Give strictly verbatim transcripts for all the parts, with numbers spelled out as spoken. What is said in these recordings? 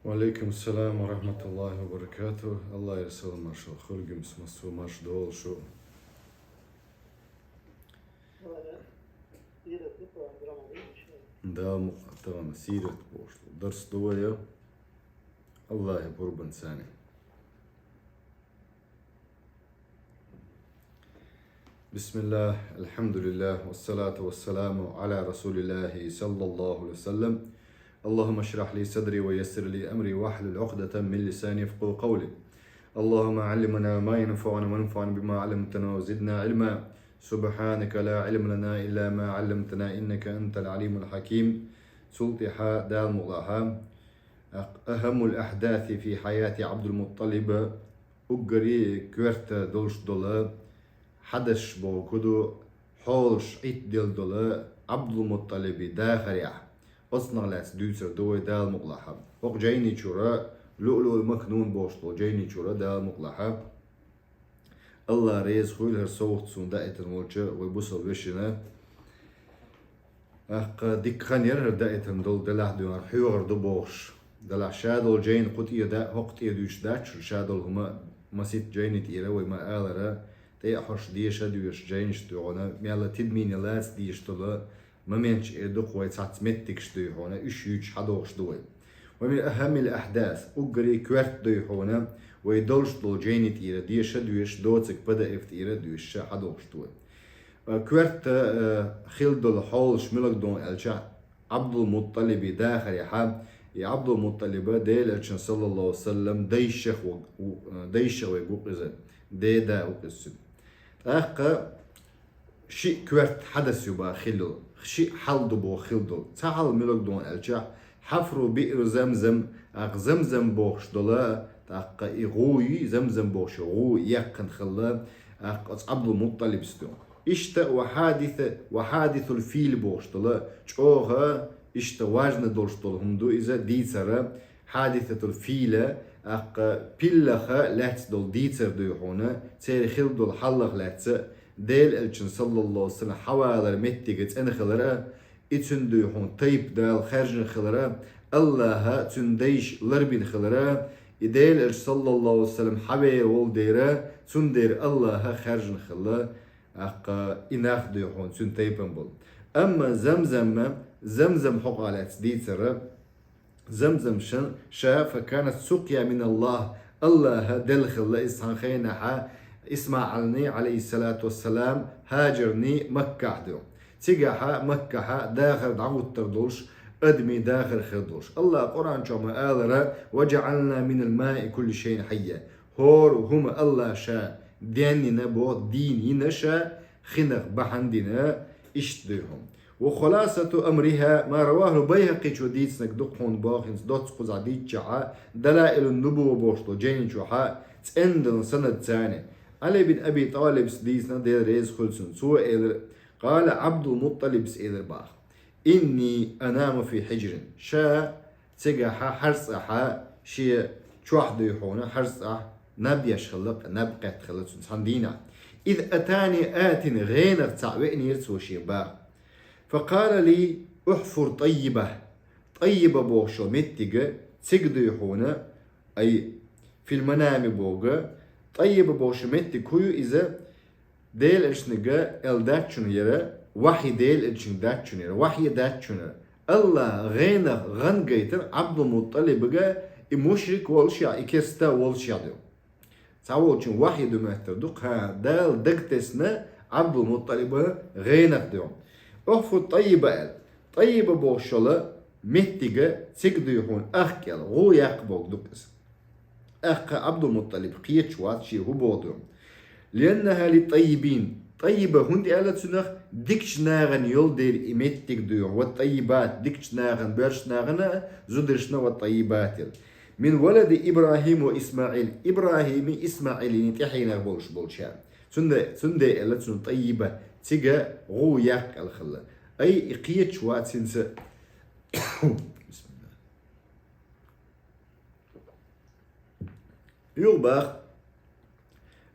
Ва алейкум салам ва рахматуллахи ва баракатух. Аллахьера салам-маршал хуьлда, массо а марша долда шун. Дала мукъ лахь, тахана сират бохуш дарс ду вай. Аллахьа къурбан санна. بسم الله، الحمد لله، والصلاة والسلام على رسول الله صلى الله عليه وسلم. اللهم اشرح لي صدري ويسر لي أمري واحلل عقدة من لساني يفقهوا قولي. اللهم علمنا ما ينفعنا وانفعنا بما علمتنا وزدنا علما. سبحانك لا علم لنا إلا ما علمتنا إنك أنت العليم الحكيم. Цул тӀехьа Дала мукъ лахь, أهم الأحداث في حياة عبد المطلب, уггаре коьрта долуш долу хьадасаш бохург ду, хьолаш Ӏиттаделла долу Ӏабдулмутталиби дахарехь. Оцунах лаьцна дуьйцур ду вай, Дала мукъ лахь. ХӀокху жайни чуьра, Луълуъул Макнун бохуш долу жайни чуьра, Дала мукъ лахь, Аллахь реза хуьлда хӀара совгӀат суна даийтина волчу вай бусалба вешина. ТӀаккха дика хан яра хӀара даийтина долу, делахь дуьйна хьоьхур ду бохуш. Делахь ша долу жайна кху тӀе да, хӀокху тӀе дуьйцуш дац, ша долу хӀума масийтта жайни тӀера вай ма-аллара, тӀе а хьожуш, деша а доьшуш жайнаш ду хьуна, мелла тидамийн лаца дезаш долу моменташ эр ду-кх вай, цхьацца меттигаш ду хьуна, уьш юьйцуш хьадохуш ду вай. ومن أهم الأحداث, уггаре коьрта ду хьуна, вай долуш долу жайни тӀера деша а доьшуш, доцург П Д Ф тӀера а доьшуш, ша хьадохуш ду вай. Э, коьрта, э, хилла долу хьолаш муьлха ду аьлча, Ӏабдулмутталиби дахарехь, и Ӏабдулмутталиба Делан Элчанан, саллаллаху Ӏалайхи ва саллам, дайшах ву-, ву-, э, дайшах верг ву-кх иза, деда ву-кх иза цуьнан. ТӀаккха шиъ коьрта хьадас ю боху хилла долу, шиъ хьал ду боху хилла долу. Цхьа хьал муьлха ду аьлча, حفر بئر زمزم, тӀаккха Замзам бохуш долу, тӀаккха и гӀу ю, Замзам бохуш гӀу яьккхина хилла, тӀаккха оцу Ӏабдулмутталибс ду. Иштта وحادث، وحادث الفيل бохуш долу, чӀогӀа иштта важна долуш долу хӀума ду иза дийцар, хьадисатул фийла, тӀаккха пиллаха лаьцна долу дийцар ду хьуна, церан хилла долу хьалах лаьцна, Делан Элчанан, саллаллаху Ӏалайхи ва саллам, хьавалар меттиге цӀена хилар, и цуьнан ду хьуна тайпа Дала хаьржина хилар, Аллахьа цуьнан дайша ларбина хилар, и Делан Элча, саллаллаху Ӏалайхи ва саллам, хьавер волу дера, цундела Аллахьа хаьржина хилла, тӀаккха и нах ду хьуна цуьнан тайпана болу. Амма Замзам, Замзам хьокъа лаьцна дийцар, Замзам ша, ша فكانت سقيا من الله, Аллахьа делла хилла иза цхьана хенахь ИсмаӀилна, Ӏалайхиссалату вассалам, Хьаджарна Маккахь ду. Цигахь Маккахь дахар дӀахӀуттур долуш, адамийн дахар хир долуш. Аллахьа Къуръан чохь ма-аллара: وجعلنا من الماء كل شيء حي. ХӀора хӀума Аллахьа ша денйина боху, дийна йина ша, хинах бахьана дина, иштта ду хьуна. وخلاصة أمرها ما رواه البيهقي, чо дийцинарг ду-кх хьуна боху, хӀинца доцца кхузахь дийцчахь, Далаилун-Нубува бохуш долу жайни чохь цӀена долу санад царна. Ӏали бин Аби ТӀалибс дийцина, Дела реза хуьлда цунна, цо элира, قال عبد المطلب, элира боху: إني أنام في حجر. Ша цигахь хьарцахь, шен чохь ду хьуна хьарцахь, наб еш хилла, наб кхетта хилла цуьнан цхьана дийнахь. إذ أتاني آت, гӀенах цхьаъ веанера цо шен боху. فقال لي: احفر طيبة. ТӀаййиба бохуш йолу меттиг цига ду хьуна, أي في المنام боху. ТӀаййиба бохуш меттиг хӀун ю иза? Делан Элчанга аьлла дац шуна яра, вахьйи Делан Элчанга дац шуна яра, вахьйи дац шуна яра. Аллахьа гӀенах гӀан гайтира Ӏабдулмутталибга, и мушрик волушехь, и керста волушехь ду. Цхьаволчун вахьйи ду моьттур ду, кхана Дала дагтесна Ӏабдулмутталиба гӀенах ду. Ухфур ТӀаййиба аьлла. ТӀаййиба бохуш йолу меттиг цига ду хьуна ахкӀел, гӀу яккха боху ду иза. ТӀаккха Ӏабдулмутталиб кхеташ вац шен хӀун боху ду. لأنها للطيبين. ТӀаййиба хӀунда аьлла цунах, дикачу нахана йолу дела и меттиг ду хьуна. والطيبات, дикачу нахана, боьршачу нахана, зударшна, والطيبات. من ولد إبراهيم وإسماعيل. ИбрахӀими ИсмаӀилини тӀаьхьенах болуш болчара. Цунда-, цундела аьлла цунна ТӀаййиба, цига гӀу яккха аьлла хилла. Ай, и кхеташ вац хӀинца. Бисмилла. Юха боху.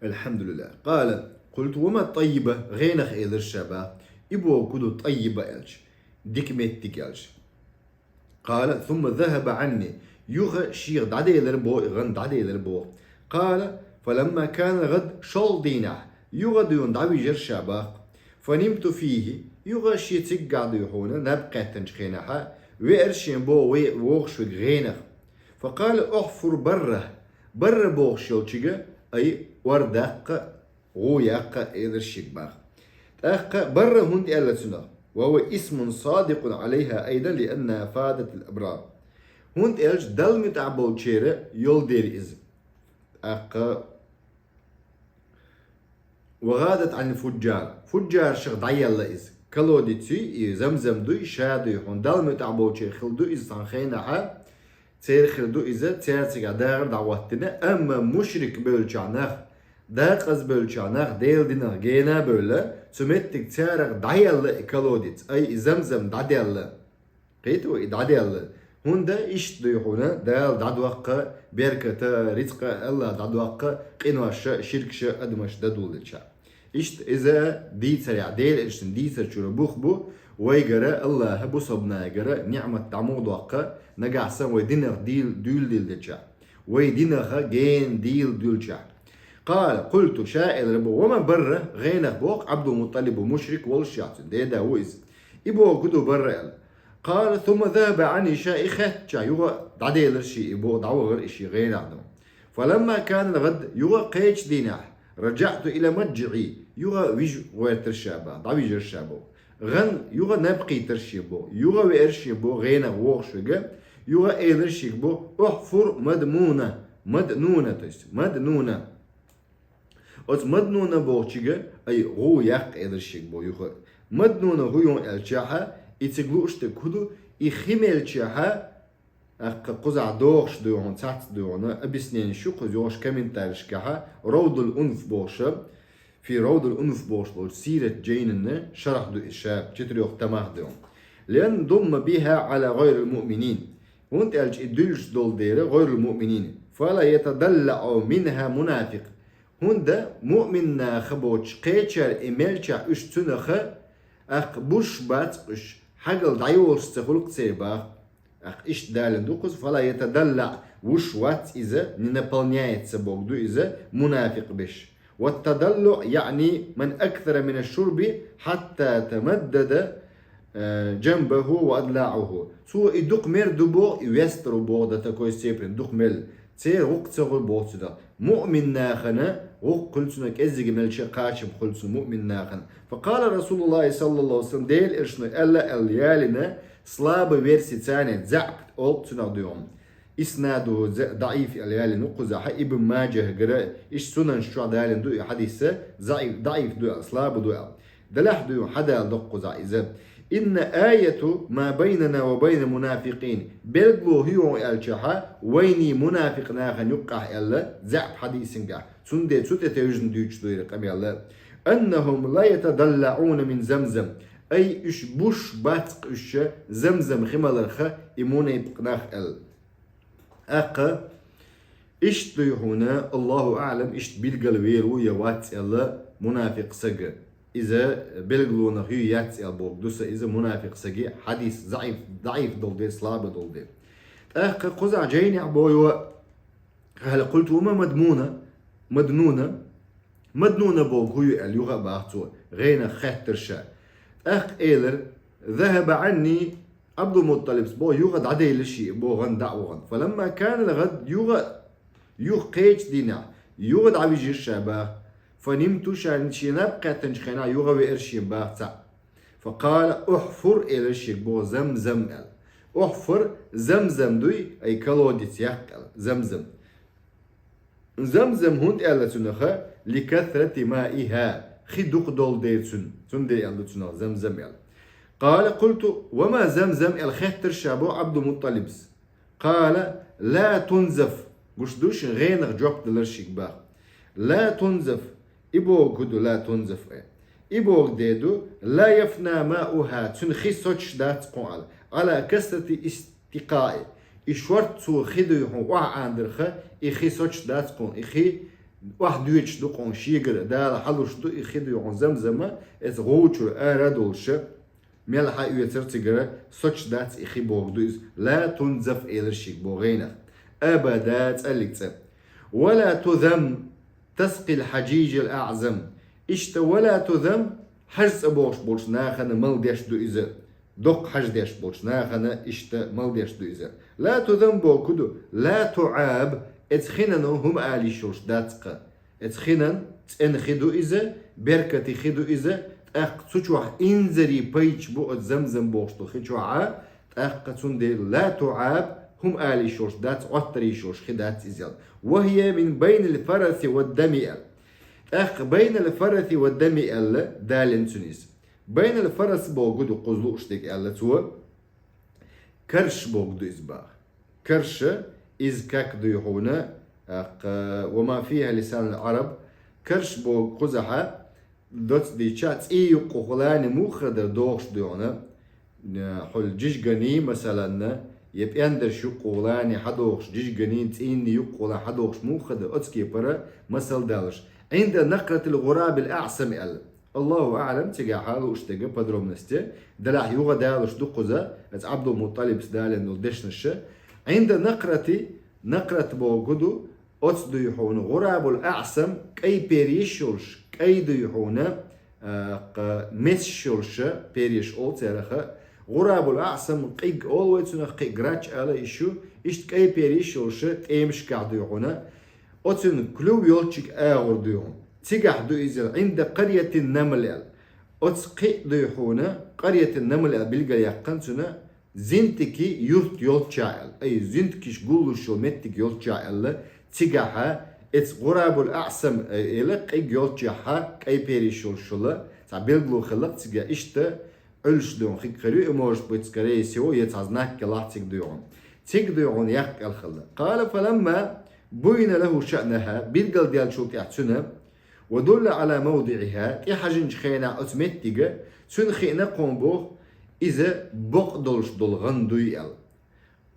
الحمد لله. قال: قلت: وما الطيبة؟ ГӀенах элира ша боху. И боху хӀун ду ТӀаййиба аьлча, дика меттиг аьлча. قال: ثم ذهب عني. Юха шийга дӀаделар бо, и гӀан дӀаделар бо. قال: فلما كان الغد, шолгӀа дийнахь, юха дуьйна дӀавижар ша бах. فنمت فيه, юха ший циггахь дуй хьуна, наб кхеттанчу хенахьа, веар шен бо ве-, вогӀуш вега гӀенах. فقال: احفر برة, Барра бохуш йолчига, ай, ор даккха, гӀу яккха, элар шийга бах. ТӀаккха Барра хӀунда аьлла цунах: وهو اسم صادق عليها أيضا لأنها فادت الأبرار. ХӀунда аьлча Далла муьтӀахь болчеран йолу дера иза. ТӀаккха وغادت عن الفجار. Фуджжаршах дӀаелла иза. Колодец юй, и Замзам дуй, ша дуй хьуна. Далла муьтӀахь болчеран хилла ду иза цхьана хенахьа. Церан хир ду иза, цара цигахь дахар дӀахӀоттина, амма мушрик бевллачохь нах, дакъаза бевллачохь нах, Делан динах гена а бевлла, цу меттиг царах дӀаелла и колодец, ай, и Замзам дӀаделла. Кхетий, и дӀаделла. ХӀунда иштта дуй хьуна, Дала дӀадоккху беркат а, рицкъа а, Аллах дӀадоккху къинош а, ширкаш а адамаш дан дуллича. Иштта иза дийцарехь, Делан элчанан дийцар чуьра бух бу, вайгара Аллаха бусалбанайгара ниӀмат дӀа муха доккху, нагахь санна вай динах дийла дуьйладелча, вай динаха гена дийла дуьлча. قال: قلت, ша элира бу, وما برة, гӀенах боху Ӏабдул-МутӀалиб ву, мушрик волуш яц, деда ву иза. И боху хӀун ду Барра аьлла. قال: ثم ذهب عني, ша и хеттача юха дӀаделира ший и боху, дӀавахара и ший гӀенах ду. فلما كان الغد, юха кхечу дийнахь, رجعت إلى مضجعي, юха вижа гӀоьртира ша бах, дӀавижира ша боху. ГӀан юха наб кхийтира шен боху, юха веара шен боху гӀенах вогӀуш вега, юха элира шийга боху: احفر مدنونة, مدنونة, то есть مدنونة. Оцу Маднуна бохучига, ай, гӀу яккха элира шийга боху юха. Маднуна хӀун ю аьлчахьа, и цига лууш дерг хӀун ду, и хи мелчахьа, ТӀаккха кхузахь догӀуш дуй хьуна, цхьацца дуй хьуна, объяснение ю кхуза йогӀуш комментарийшкахьа, Равдул Унф бохуша, фи Равдул Унф бохуш болчу сират жайнина шарахь ду иза ша, четырёх томах дуй хьуна. لأن ضم بها على غير المؤمنين. ХӀунда аьлча и дуьллуш долу дера гӀайрул муъминин. فلا يتضلع منها منافق. ХӀунда муъмин наха боцуш кхечара и мелчахь уьш цунаха, тӀаккха буш бац уьш, хьагал дӀайолуш ца хуьлу-кх церан бах. ТӀаккха иштта далийна ду кхуза: فلا يتضلع, вуш вац иза, не наполняется боху ду иза, мунафикъ беш. والتضلع يعني من أكثر من الشرب حتى تمدد, э, جنبه وأضلاعه. Цо и дукха мер ду боху, и вестар ву боху до такой степени, дукха мел. Церан гӀуллакх ца хуьлу боху цуьнах. Муъмин нахана гӀуллакх хуьлу цунах, кӀеззига мелча кхачам хуьлу цунах муъмин нахана. فقال رسول الله صلى الله عليه وسلم, Делан элчано аьлла аьлла ялийна, слабый версия царна, заӀап олу цунах дуй хьуна. Иснадуху за-, даӀиф аьлла ялийна ду кхузахьа, Ибн Маджахьгара, иштта сунанаш чохь далийна ду и хьадис, заӀиф, даӀиф ду аьлла, слабый ду аьлла. Делахь дуй хьуна хьадала доккхузахь иза. إن آية ما بيننا وبين المنافقين. Билгало хӀун ю аьлчахьа, вайний мунафикъ нахана юккъехь аьлла, заӀап хьадисангахь. Цундела цу тӀе тевжина дуьйцуш ду и къамел. أنهم لا يتضلعون من زمزم. Ай, уьш буш бац-кх уьш Замзам хи маларха, и мунепикъ нах аьлла. ТӀаккха иштта дуй хьуна, Аллаху аӀлам, иштта билгал вер ву я вац аьлла мунафикъ сага. Иза билгалонах ю яц аьлла боху ду сан иза мунафикъ саги, хьадис заӀиф, даӀиф долу де, слабый долу де. ТӀаккха кхузахь жайнехь боху: قال: قلت: وما مدنونة؟ مدنونة. Маднуна боху хӀун ю аьлла юха а баха цо, гӀенах хеттара ша. ТӀаккха элира: ذهب عني عبد المطلب, боху, юха дӀаделира ший боху гӀан дӀа а вахана. فلما كان الغد, юха, юха кхечу дийнахь, юха дӀавижира ша баха. فنمت, ша шен наб кхеттанчу хенахь юха веара шен баха цхьаъ. فقال: احفر, элира шийга боху, زمزم аьлла. احفر, Замзам дуй, ай, колодец яккха аьлла, Замзам. Замзам хӀунда аьлла цунаха, لكثرة مائها, хи дукха долу дела цуьнан, цундела аьлла ду цунах Замзам аьлла. قال: قلت: وما زمزم؟ аьлла хеттара ша боху Ӏабдул-МутӀалибс. قال: لا تنزف. Гуш ду шен, гӀенах жоп делира шийга баха. لا تنزف. И боху хӀун ду لا تنزف, э? И боху де ду: لا يفنى ماؤها, цуьнан хи соцуш дац кхунна аьлла, على كثرة استقائه. И шорта цо хи дуй хьуна охьа Ӏандарха, и хи соцуш дац кхунна, и хи охьадоьдуш ду кхунна шегара, Дала хьалуш ду и хи дуй хьуна Замзама, эца гӀу чуьра ара а долуша, мел хьаоьцура цигара, соцуш дац и хи боху ду иза, لا تنزف элира шийга боху гӀенах. أبدا, цӀаллиг цӀа. ولا تذم تسقي الحجيج الأعظم. Иштта ولا تذم, хьажцӀа бохуш болчу нахана мала деш ду иза. Доккха хьажа деш болчу нахана иштта мала деш ду иза. لا تذم боху ду, لا تعاب, эца хинан хӀума ала йиш йолуш дац-кх. Эца хинан цӀена хи ду иза, беркате хи ду иза, тӀаккха цу чохь инзаре пайдаш бу оцу Замзам бохуш долу хи чохь а, тӀаккха цундела لا تعاب, хӀума ала йиш йолуш дац, Ӏоттар йиш йолуш хи дац иза аьлла. وهي من بين الفرث والدم аьлла. ТӀаккха بين الفرث والدم аьлла далийна цуьнан иза. بين الفرث боху ду кхуза лууш дерг аьлла цо. Карш боху ду иза боху. Карш, иза как дуй хьуна, аккха, وما فيها لسان العرب, карш боху кхузахь, доцца дийцча, цӀий юккъехула муха дар дохуш дуй хьуна, э, хьуьлла жижигана, масалан, я пӀендарш юккъехула хьадохуш, жижигана, цӀийнна юккъехула хьадохуш муха дар, оцу кепара масал далуш. عند نقرة الغراب الأعصم аьлла. Аллаху аӀлам, цигахь лууш дерг подробности, делахь юха далуш ду кхуза, оцу Ӏабдул-МутӀалибс далийна долу дешнаш. عند نقرة, накърат боху ду, оцу дуй хьуна, гӀурабул аӀсам, кӀай переш йолуш, кӀай дуй хьуна, а, кха, месаш йолуш, переш олу цаьрах. ГӀурабул аӀсам къиг олу вай цунах, кхин грач ала йиш ю, иштта кӀай переш йолуш, тӀемашкахь дуй хьуна. Оцуьнан клюв йолччуьнга агӀор дуй хьуна. Цигахь ду иза, عند قرية النمل аьлла. Оцу кхин а дуй хьуна, قرية النمل аьлла билгалъяьккхина цуьнан, зинтики юрт йолччахь аьлла. Ай, зинтикаш гуллуш йолу меттиг йолччахь аьлла. Цигахьа, эца гӀурабул аӀсам, ай, эла къиг йолччахьа, кӀай переш йолуш йола, цхьа билгало хилла-кх цига иштта, Ӏуьллуш дуй хьуна хиг хир ю, и, может быть, скорее всего, я цхьа знак елахь цига дуй хьуна. Цига дуй хьуна яккха аьлла хилла. قال فلما بين له شأنها, билгалделлачул тӀаьхьа цуьнан, ودل على موضعها, тӀехьажинчу хенахь оцу меттига, цуьнан хиъна кхунна боху, иза бакъ долуш долу гӀан дуй аьлла.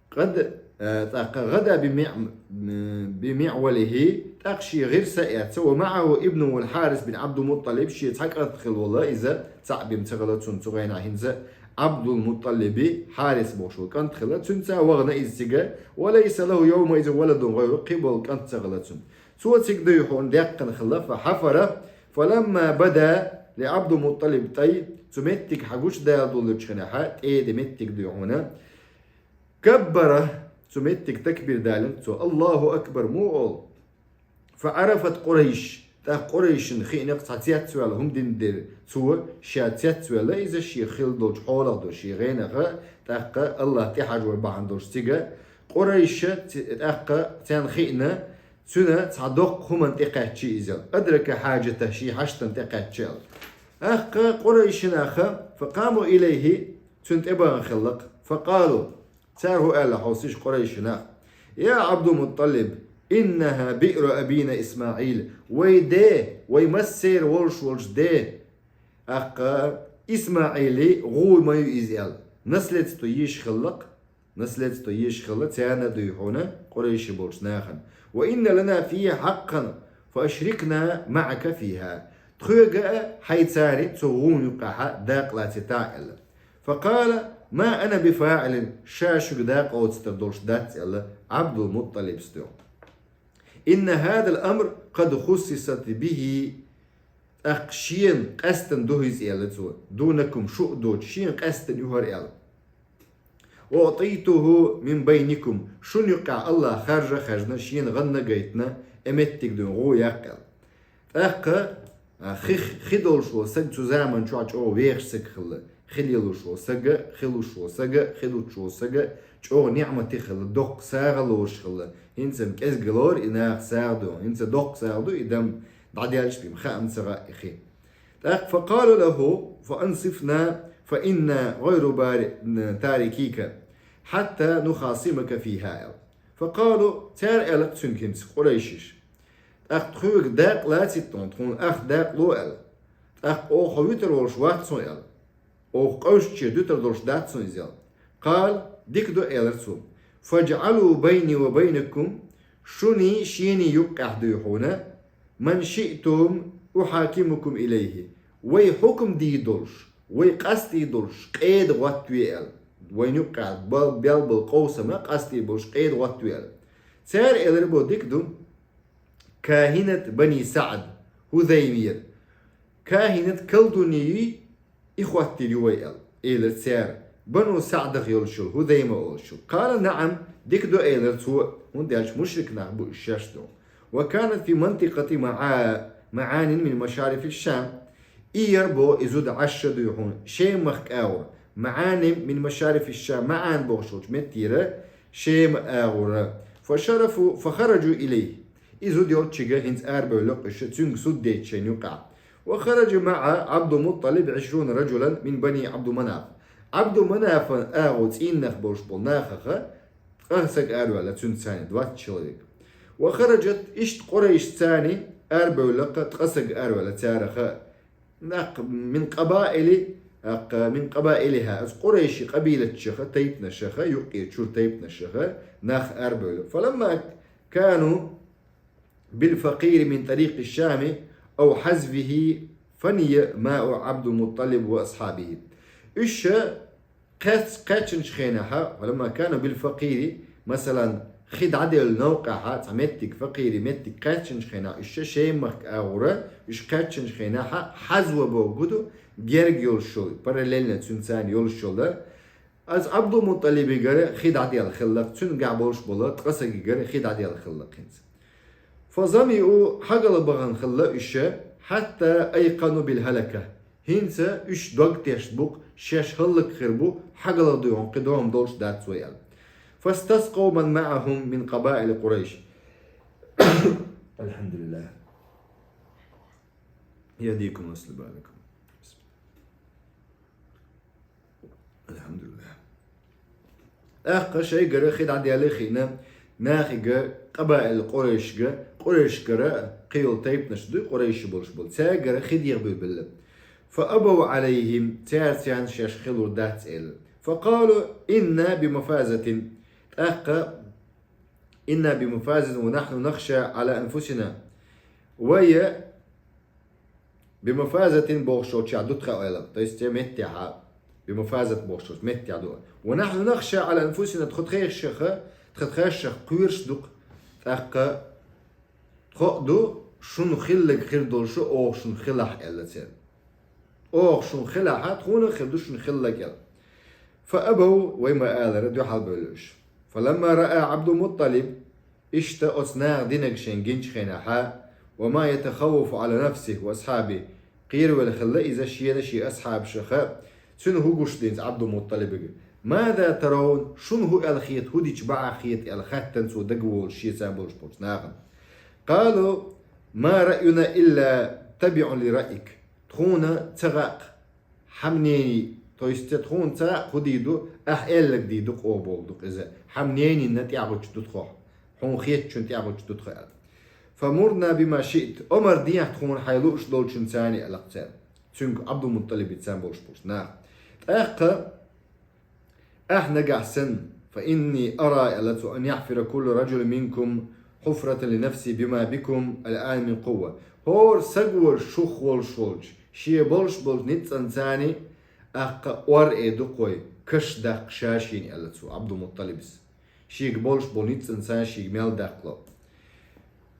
قد, э, тӀаккха غدا بمع-, بمعوله, тӀаккха шен гӀирса а эцна, ومعه ابنه الحارث بن عبد المطلب, шен цхьа кӀант хилла волу иза, цхьаъ бен ца хилла цунна цу хенахь, хӀинца Ӏабдул-МутӀалиби Хьарис бохуш волу кӀант хилла, цуьнца вахана иза цига, وليس له يومئذ ولد غيره, кхин болу кӀант ца хилла цунна. Цо цига дуй хьуна даьккхина хилла, فحفر, فلما بدا لعبد المطلب الطي, цу меттиг хьан гучудала долучу хенахьа, тӀеда меттиг дуй хьуна, كبر, цу меттиг такбир далийна цо, الله أكبر муха олу. فعرفت قريش, тӀаккха Къурайшна хиъна-кх цхьа цецваьлла хӀума дина дерг цо, ша цецваьлла иза шен хилла долчу хьолах долу шен гӀенах, тӀаккха Аллах тӀехьажор бахьана долуш цига, Къурайша ц-, тӀаккха царна хиъна, цуьнан цхьа доккха хӀуманна тӀекхаьчча иза, أدرك حاجته, шен хьаштана тӀекхаьчча аьлла. ТӀаккха Къурайши наха, فقاموا إليه, цуьнан тӀе бахана хилла-кх, فقالوا, цара хӀун аьлла хьовсийша Къурайши нах: يا عبد المطلب، إنها بئر أبينا إسماعيل, вай ден, вай массеран волуш волчу ден, тӀаккха, ИсмаӀилан гӀу ма ю иза аьлла. Наследство езаш хилла-кх, наследство езаш хилла царна дуй хьуна, Къурайши болчу нахана. وإن لنا فيها حقا فأشركنا معك فيها. Тхоьга а, хьайца а цу гӀун юккъехьа дакъа лацийтахьа аьлла. فقال: ما أنا بفاعل, ша шуьга дакъа оцуьйтур долуш дац аьлла Ӏабдул-МутӀалибс дуй хьуна. إن هذا الأمر قد خصصت به, тӀаккха шена къаьстина ду иза аьлла цо, دونكم, шу а доцуш, шена къаьстина ю хӀара аьлла. وأعطيته من بينكم, шуна юккъехь Аллаха харжа а хаьржина, шена гӀанна а гайтина, и меттиг дуй хьуна гӀу яккха аьлла. ТӀаккха, а, хи, хи долуш волу саг цу заман чохь чӀогӀа вехаш саг хилла. Хи лелош волу саг, хи луш волу саг, хи лучу волу саг чӀогӀа ниӀматий хилла, доккха сагӀа лоруш хилла. ХӀинца-м кӀезиг лору и наха сагӀа ду, хӀинца доккха сагӀа ду и дам дӀаделча бен, хаам ца хаьа и хи. ТӀаккха: فقالوا له: فأنصفنا فإنا غير بار-, تاركيك حتى نخاصمك فيها. فقالوا, цара аьлла-кх цуьнга хӀинца, къурайшиша: тӀаккха тхоьга дакъа лацийтахь, тхуна ах дакъа ло аьлла. ТӀаккха оха хьо вуьтур волуш вац хьуна аьлла. Оха къовсаче дуьтур долуш дац хьуна иза аьлла. قال, дика ду, элира цо. فاجعلوا بيني وبينكم, шуний, шений юккъехь дуй хьуна, من شئتم أحاكمكم إليه. Вай хьукам дийр долуш, вай къастор долуш къеда гӀоттаве аьлла. Вайна юккъехь бал-, бел болу къовсам къастор болуш къеда гӀоттаве аьлла. Цара элира бо дика ду, кахинат Бани СаӀд, Хузайма яр. Кахинат, колдунья, и хӀоттийна ю вай аьлла, элира цара. Бану СаӀдах йолчул, Хузайма олчул. قال نعم, дика ду, элира цо, хӀунда аьлча мушрик нах бу уж шоаш ду. وكانت في منطقة معا-, معان من مشارف الشام. И яр бо, и зуда Ӏаш дуй хьуна, Шема махка агӀор. معان من مشارف الشام, МаӀан бохуш йолчу метте яра, Шема агӀора. فشرفوا، فخرجوا إليه. И зуда йолчу чига хӀинца арабевлла уьш, цуьнга суд дайта шайна юкъахь. وخرج مع عبد المطلب عشرون رجلا من بني عبد مناف. Ӏабду Манафан агӀо цӀийнах болуш болу нахаха ткъа саг араваьлла цуьнца царна, двадцать человек. وخرجت, иштта Къурайшца царна арабевлла ткъа саг араваьлла цараха, нах, من قبائل, нах, من قبائلها, оцу Къурайши къабилатчаха, тайпанашаха, юккъе чуьра тайпанашаха нах арабевлла. فلما كانوا بالفقير من طريق الشام أو حذوه فني ماء عبد المطلب وأصحابه. Уьш кхаьч-, кхаьчначу хенахьа, فلما كانوا بالفقير, масалан, хи дӀаделла новкъахьа, цхьа меттиг, факъири меттиг кхаьчначу хенахь, уьш Шема махка агӀора, уьш кхаьчначу хенахьа, хьазва боху гу ду, герга йолуш йолу, параллельно цуьнца царна йолуш йолу, Аз Ӏабдулмутталибигара хи дӀаделла хилла, цуьнгахь болуш болу ткъа сагигара хи дӀаделла хилла хӀинца. فظمئوا, хьагала бахана хилла уьш, حتى أيقنوا بالهلكة. ХӀинца уьш дог тешна бу-кх, шаьш хӀаллак хир бу, хьагала дуй хьуна кхин догӀма долуш дац вай аьлла. فاستسقوا من معهم من قبائل قريش. الحمد لله. يهديكم ويصلح بالكم. الحمد لله. ТӀаккха шайгара хи дӀаделла хиъна, нахига, къабаил Къурайшга, Къурайшгара кхин йолу тайпанаш дуй, къурайши болуш болу, цаьргара хи дегӀабуьйлабелла. فأبوا عليهم, цара царна шаьш хи лур дац аьлла. فقالوا إنا بمفازة. ТӀаккха إنا بمفازة ونحن نخشى على أنفسنا. Вай بمفازة бохуш йолчохь ду тхан ойла. То есть, э, меттехьа, بمفازة бохуш йолчу меттехь ду. ونحن نخشى على أنفسنا, тхо тхешаха, тхан тхешах кхоьруш ду-кх, тӀаккха тхо а ду, шуна хилларг хир долуш оха шуна хилахь аьлла церан. Оха шуна хилахьа, тхуна а хир ду шуна хилларг аьлла. فأبوا, вай ма алара, дуьхьал бевлла уьш. فلما رأى عبد المطلب, иштта оцу наха динарг шайн гинчу хенахьа, وما يتخوف على نفسه وأصحابه, кхеравелла хилла иза шена, шен асхьабашаха, цуьнан хӀу гуш динца Ӏабдулмутталибига. ماذا ترون, шуна хӀу аьлла хета, хӀу дича бакъахьа хета аьлла хаьттина цо дагаволуш шеца болуш болчу нахана. قالوا ما رأينا إلا تبع لرأيك. Тхуна ца хаьа хьан мнение, то есть тхуна ца хаьа хӀу дийр ду, ахь аьлларг дийр ду-кх оха бохург ду-кх иза. Хьан мненина тӀаьхьагӀуьттуш ду тхо, хьуна хетачунна тӀаьхьагӀуьттуш ду тхо аьлла. فمرنا بما شئت, омра де ахь тхуна хьайн лууш долчунца аьлла-кх цара. Цуьнга Ӏабдулмутталибица болуш болчу наха. ТӀаккха ахь нагахь санна, فإني أرى аьлла цо, أن يحفر كل رجل منكم حفرة لنفسه بما بكم الآن من قوة. ХӀора саг вара шух волуш волчу, шен болуш болчу ницкъанца тӀаккха ор а ду-кх вай, каш даккха ша шена аьлла цо, Ӏабдулмутталибас. Шега болуш болу ницкъанца шега мел даккхало.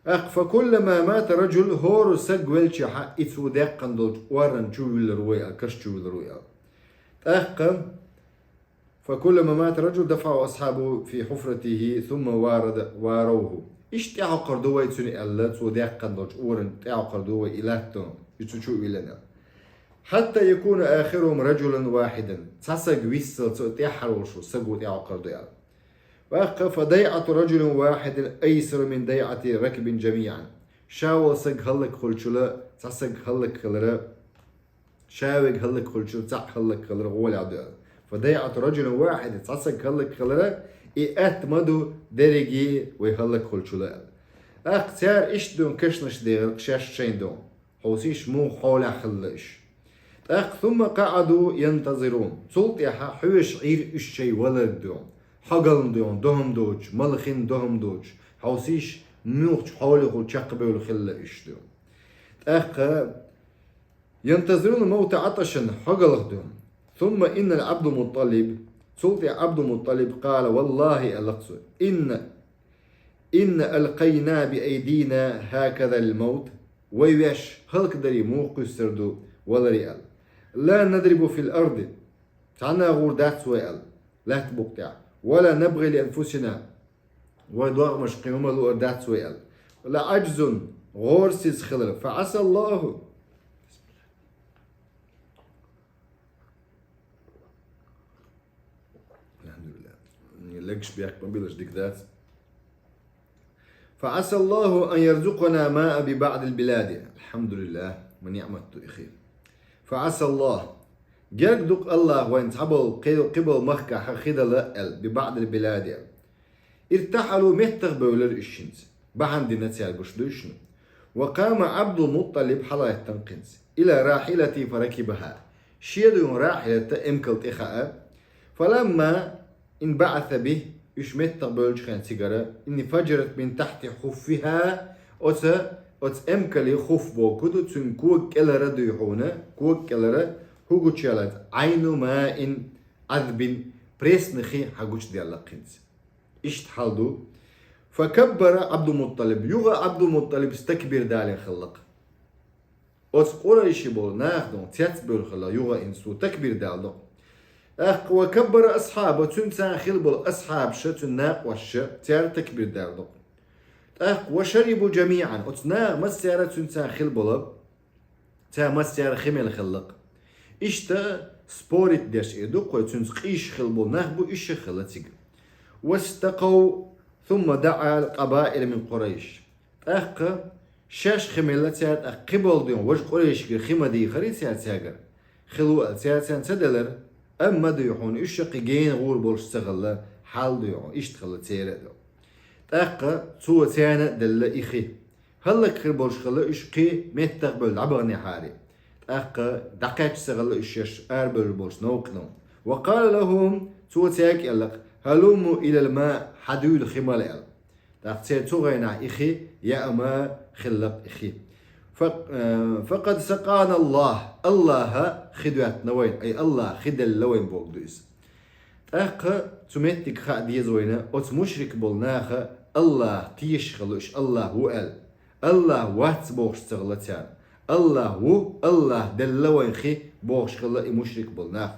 ТӀаккха فكلما مات رجل, хӀора саг велчахьа, и цо даьккхина долчу оран чу вуьллур ву вай аьлла, каш чу вуьллур ву вай аьлла. ТӀаккха فكلما مات رجل دفعه أصحابه في حفرته ثم وارد-, واروه. Иштта тӀаьхьокхур ду вай цуьнан аьлла, цо даьккхина долчу оран тӀаьхьокхур ду вай и латто, и цу чу а виллина аьлла. حتى يكون آخرهم رجلا واحدا. Цхьа саг виссалц тӀаьххьара волуш волу саго тӀаьхьокхур ду аьлла. ТӀаккха فضيعة رجل واحد أيسر من ضيعة ركب جميعا. Ша волу саг хӀаллакьхуьлчул, цхьа саг хӀаллакьхилар, ша верг хӀаллакьхуьлчул цхьаъ хӀаллакьхилар гӀолехь ду аьлла. فضيعة رجل واحد, цхьа саг хӀаллакьхилар, и атта ма ду дерриге вай хӀаллакьхуьлчул аьлла. ТӀаккха цара иштта дуьйна кешнаш дехира-кх шаьш шайна дуьйна. Хьовсийша, муха хьолехь хилла уьш. ТӀаккха ثم قعدوا ينتظرون. Цул тӀаьхьа хьоьжуш Ӏийра уьш шайн валарг дуьйна. Хьогална дуьйна, догӀма доцуш, мала хин догӀма доцуш. Хьовсийша, муьлхачу хьолехула чекхбевлла хилла уьш дуьйна. ТӀаккха ينتظرون الموت عطشا, хьогалх дуьйна. ثم إن عبد المطلب, цул тӀаьхьа Ӏабдулмутталиб, قال والله аьлла-кх цо, إن إن ألقينا بأيدينا هكذا الموت. Вай ваьш хӀалакдаре муха кхуьссур ду валаре аьлла. لا نضرب في الأرض. Цхьанна гӀур дац вай аьлла лаьтта букъа тӀехь. ولا نبغي لأنفسنا. Вай догӀмашка кхин хӀума лур дац вай аьлла. لعجز, гӀорасиз хилар. فعسى الله. الحمد لله. Легаш бехк ма билаш дика дац. فعسى الله أن يرزقنا ماء ببعض البلاد. الحمد لله. Ма ниӀмат ду и хи. فعسى الله. Герга ду-кх АллахӀ вайна цхьаболу кхи-, кхиболу махкахь хи дала аьлла, ببعض البلاد. ارتحلوا, меттах бевлира уьш хӀинца. Бахьана дина цаьрга, гуш ду шуна. وقام عبد المطلب, хьалаьттина кхин хӀинца. إلى راحلته فركبها. Шен дуьйна рахьилата эмкал тӀе хаьа. فلما انبعث به, уьш меттах бевллачу хенахь цигара, انفجرت من تحت خفها, оцу, оцу эмкалан хуфф бохург ду, цуьнан кога кӀелара дуй хьуна, кога кӀелара хӀу гучуяьлла, عين ماء عذب, пресна хи хьагучудаьлла кхин хӀинца. Иштта хьал ду. فكبر عبد المطلب, юха Ӏабдулмутталиб такбир далийна хилла-кх. Оцу къурайши болу нах ду-кх, цецбевлла хилла юха хӀинца цо такбир далийна-кх. ТӀаккха وكبر أصحابه, цуьнца хилла болу асхьабаш, цуьнан накъосташ, цара такбир далийна-кх. ТӀаккха وشربوا جميعا, оцу наха массара а цуьнца хилла болу, цара массара а хи мелла хилла-кх. Иштта спорить деш эр ду-кх вай, цуьнца къийсаш хилла болу нах бу, уьш а хилла цига. واستقوا ثم دعا القبائل من قريش. ТӀаккха шаьш хи мелла цара, тӀаккха кхиболу дуьйна важа къурайшигара хи ма дийхира цара цаьргара. Хилла аьлла цара царна ца делира, амма дуй хьуна уьш а кхин гена гӀур болуш ца хилла, хьал дуй хьуна иштта хилла церан а ду. ТӀаккха цо царна а делла и хи. ХӀаллакьхир болуш хилла уьш кхин меттах бевлла дӀабаханехьара. ТӀаккха дӀакхаьчча ца хилла уьш шаьш арабевлла болчу новкъано. وقال لهم, цо цаьрга аьлла-кх: هلموا إلى الماء, хьадуьйла хи мала аьлла. ТӀаккха церан цу гӀайнахь и хи яа ма хилла-кх и хи. Фа-, э, فقد سقانا الله, АллахӀа хи доьттина вайна, ай, АллахӀа хи делла вайна бохург ду иза. ТӀаккха цу меттиг хаа деза вайна, оцу мушрик болу наха АллахӀ тешаш хилла уьш, АллахӀ ву аьлла. АллахӀ вац бохуш ца хилла цара. АллахӀ ву, АллахӀа делла вайна хи бохуш хилла и мушрик болу нах.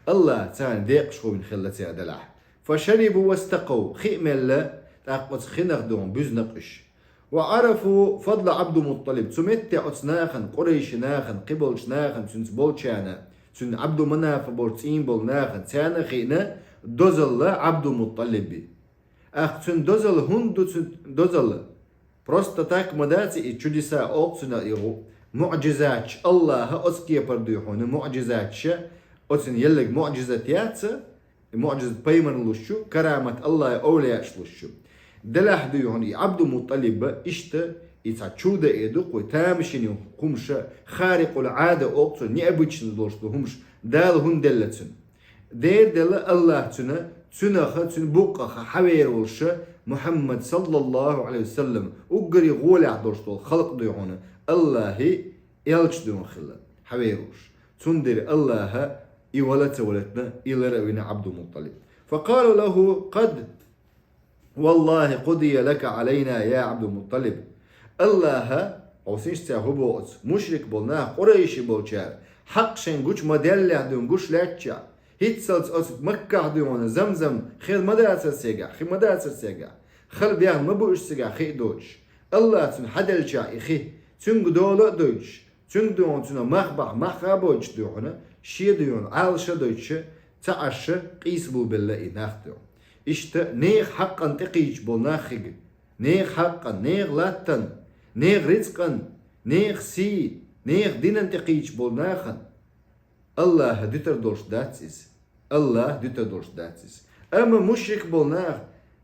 АллахӀ царна декъашхо вина хилла цара делахь. فشربوا واستقوا, хи а мелла, тӀаккха оцу хинах дуьйна буьзна-кх уьш. وعرفوا فضل عبد المطلب, цу меттехь оцу нахана, къурайши нахана, кхиболчу нахана, цуьнца болчарна, цуьнан Ӏабдуманафа боху цӀийна болу нахана, царна а хиъна дозалла Ӏабдулмутталиби. ТӀаккха цуьнан дозалла хӀунда ду, цуьнан дозалла? Просто так ма дац и чудеса, олу цунах и гӀу-, муӀжизаташ, АллахӀа оцу кепара дуй хьуна муӀжизаташ, оцунна елларг муӀжизат яц, и муӀжизат пайхамарна луш ю, карамат АллахӀан овлияаша луш ю. Делахь дуй хьуна и Ӏабдулмутталиба иштта, и цхьа чудо эр ду-кх вай, тамашийна хӀумаш, харикъул Ӏада олу цунна, необычно долуш ду хӀумаш, Дала хӀунда делла цунна? Дера делла АллахӀа цуьнан, цуьнаха, цуьнан букъаха хьавер волуш Мухьаммад саллаллахӀу Ӏалайхи ва саллам, уггаре гӀолехь долуш долу халкъ дуй хьуна, АллахӀан элча дуй хьуна хилла, хьавер волуш. Цундела АллахӀа и вала а ца валийтина, и лар а вина Ӏабдулмутталиб. فقالوا له: قد والله قضي لك علينا يا عبد المطلب. АллахӀа, хьовсийша цара хӀун боху оцу мушрик болу нах, къурайши болчара, хьакъ шайн гучу ма-даьллехь дуй хьуна гуш лаьттачохь, хӀинццалц оцу Маккахь дуй хьуна Замзам хир ма дацара цигахь, хи ма дацара цигахь, хала бехна ма бу уьш цигахь хи а доцуш. АллахӀа цунна хьаделлачохь и хи, цуьнга дола а дойтуш, цуьнга дуй хьуна цуьнан мах бахь мах а бойтуш дуй хьуна, шен дуй хьуна Ӏалаша а дойтуш, ца Ӏаш къийсабелла и нах дуй хьуна. Иштта нехан хьакъан тӀекхийдаш болу нах хига, нехан хьакъан, нехан латтан, нехан рицкъан, нехан сий, нехан динан тӀекхийдаш болу нахана АллахӀа дуьтур долуш дац иза. АллахӀа дуьтур долуш дац иза. Амма мушрик болу нах,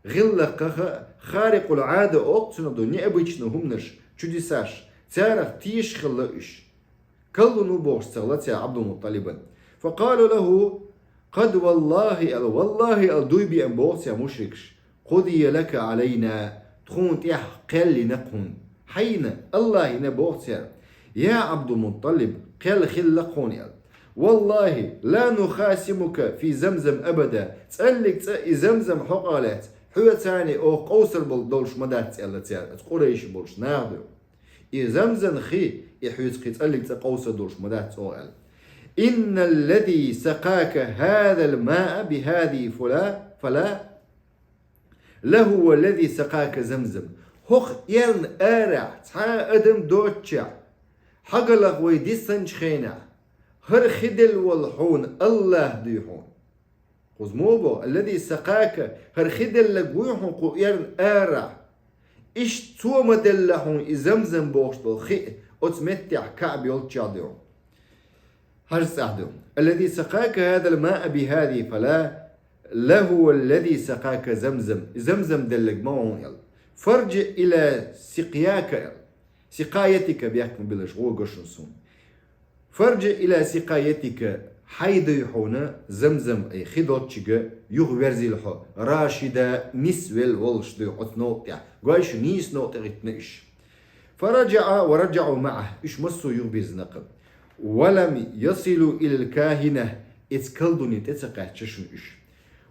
гӀиллакхаха, харикъул Ӏада олу цунах ду, необычно хӀуманаш, чудесаш, царах тешаш хилла уьш. Каллун ву бохуш ца хилла цара Ӏабдулмутталибан. فقالوا له: قد والله, аьлла, валлахӀи, аьлла, дуй беана боху цара мушрикаш. قضي لك علينا, тхуна тӀехь кхел йина кхунна. Хьайна, АллахӀа йина боху цара. يا عبد المطلب, кхел хилла кхунна, аьлла. والله لا نخاصمك في زمزم أبدا. ЦӀаллиг цӀа и Замзам хьокъехь лаьцна Хьоьца оха къовсар бол-, долуш ма дац аьлла цара, оцу къурайши болуш наха дуьхьа. И Замзам хи, и хьоьца кхин цкъа а цӀа къовсар долуш ма дац оха аьлла. Инналлази сакъака хазал маа бихазихи фала, фала лахува лази сакъака Замзам. ХӀокху эрна арахь цхьа а адам доцучехь, хьагалах вай дисинчу хенахь, хӀара хи делла волу хьуна АллахӀ дуй хьуна. Кхуза муха боху, аллази сакъака, хӀара хи делларг вуй хьуна кху эрна арахь. Иштта цо ма делла хьуна и Замзам бохуш долу хи, оцу меттехь КаӀба йолччехь дуй хьуна. Хьажа цӀахь ду. Аллази сакъака хазал маа бихазихи фала лахува лази сакъака Замзам. И Замзам делларг ма ву хьуна аьлла. Фарджи ила сикъяка аьлла. Сикъаятика бехк ма биллалаш, гӀо го шуна суна. Фарджи ила сикъаятика, хьайн дуй хьуна Замзам, ай, хи долччига юха верзийла хьо, рашида, нисвелла волуш дуй хьо оцу новкъа тӀехь. Гой шу, нийса новкъа тӀе гӀиттина уьш. Фараджаа ва раджау мааху, уьш массо а юхабирзина-кх. Ва лам ясилу илал кахина, эца колдуне тӀе ца кхаьчча шуна уьш.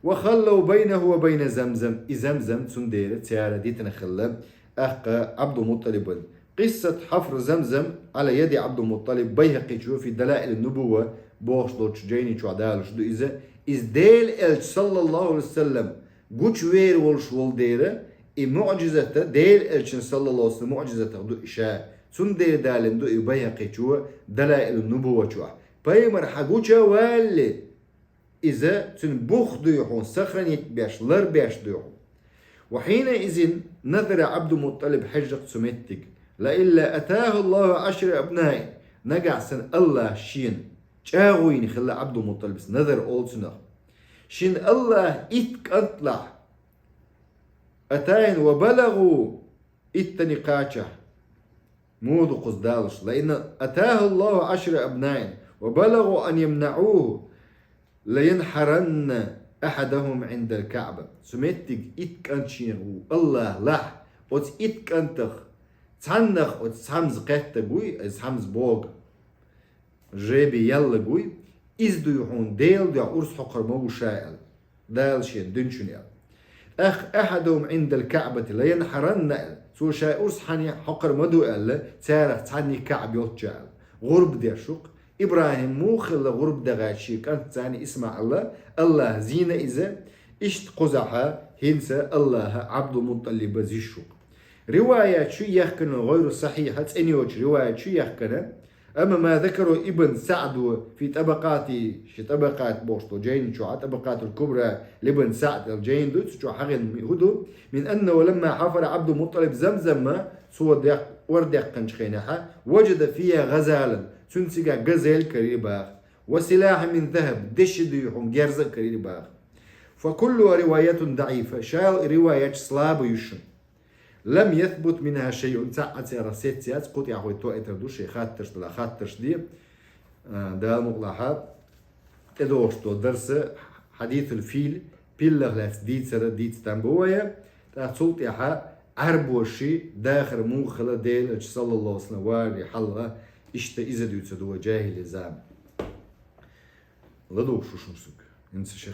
Ва халлав байнаху ва байна Замзам, и Замзам цундела цара дитина хилла, тӀаккха Ӏабдулмутталибан. Къиссат хьафр Замзам Ӏала яди Ӏабдулмутталиб Байхьакъичо фи Далаил нубува бохуш долчу жайни чохь далуш ду иза. Иза Делан элча, саллаллаху Ӏалайхи ва саллам, гучувер волуш волу дела, и муӀжизата Делан элчан, саллаллаху Ӏалайхи ва саллам, муӀжизатах ду и ша. Цундела далийна ду и Байхьакъичо Далаил нубува чохь. Пайхамар хьан гуча валли, иза цуьнан бух дуй хьуна сохранить беш, лар беш дуй хьуна. Ва хьийна изин назара Ӏабдулмутталиб хьежжакъ цу меттиг. Ла илла атаху Аллаху ашра абнаин, нагахь санна АллахӀ шена чӀагӀо йина хилла Ӏабдулмутталибс, назар олу цунах. Шена АллахӀ итт кӀант лахь, атайна ва балагӀу, иттаниг кхачахь. Муха ду кхуза далуш? Ла ин атаху Аллаху ашра абнаин ва балагӀу ан ямнаӀуху, ла янхьаранна ахьадахум Ӏиндал КаӀба. Цу меттиг итт кӀант шена ву АллахӀ лахь, оцу итт кӀантах цхьаннах оцу цхьамза кхеттаг вуй, иза цхьамза бога. Жребий яллаг вуй, иза дуй хьуна Делан дуьхьа урс хьокхур ма ву ша аьлла, Дала шена дуьнчун аьлла. ТӀаккха ахьадахум Ӏиндал КаӀбати ла янхьаранна аьлла, цо шайн урс хьанехь хьокхур ма ду аьлла, царах цхьанниг КаӀба йолчча аьлла. ГӀурба деш ву-кх. ИбрахӀим муха хилла гӀурба дагӀа шен кӀантаца, ИсмаӀила, АллахӀа зийна иза, иштта кхузахьа хӀинца АллахӀа Ӏабдулмутталиба зиш ву-кх. Риваят шу яхкана гӀайру сахьихьа, цӀена йоцу риваят шу яхкана, амма ма закару Ибн СаӀду фи ТӀабакъати, ши ТӀабакъат бохуш долу жайна чохь, ТӀабакъатул Кубра либн СаӀд аьлла жайна ду, цу чохь хьахийна хӀун ду, мин аннаху ламма хьафара Ӏабдулмутталиб Замзама, цо декъ-, ор деккханчу хенахьа, важада фиха газалан, цуьнан цигахь газель карийра баха, ва силахьан мин захаб, деши дуй хьуна герз а карийра баха. Фа куллуха риваятун даӀифа, шал риваяташ слаба ю шуна. Лам ясбут минха шайъун, цхьаъ а царах сецца яц, кху тӀехь вай тоуьйтур ду, шайн хаттарш дала хаттарш де. А, Дала мукъ лахь, тӀедогӀуш долу дарса хьадисул фил, пиллах лаьцна дийцар дийца там бу вай, тӀаккха цул тӀаьхьа Ӏаьрбоши дахар муха хила Делан элча саллаллаху Ӏалайхи ва саллам вари хьалха, иштта иза дуьйцур ду вай жахӀили зама. ЛадугӀуш шу шуна суьга. ХӀинца ши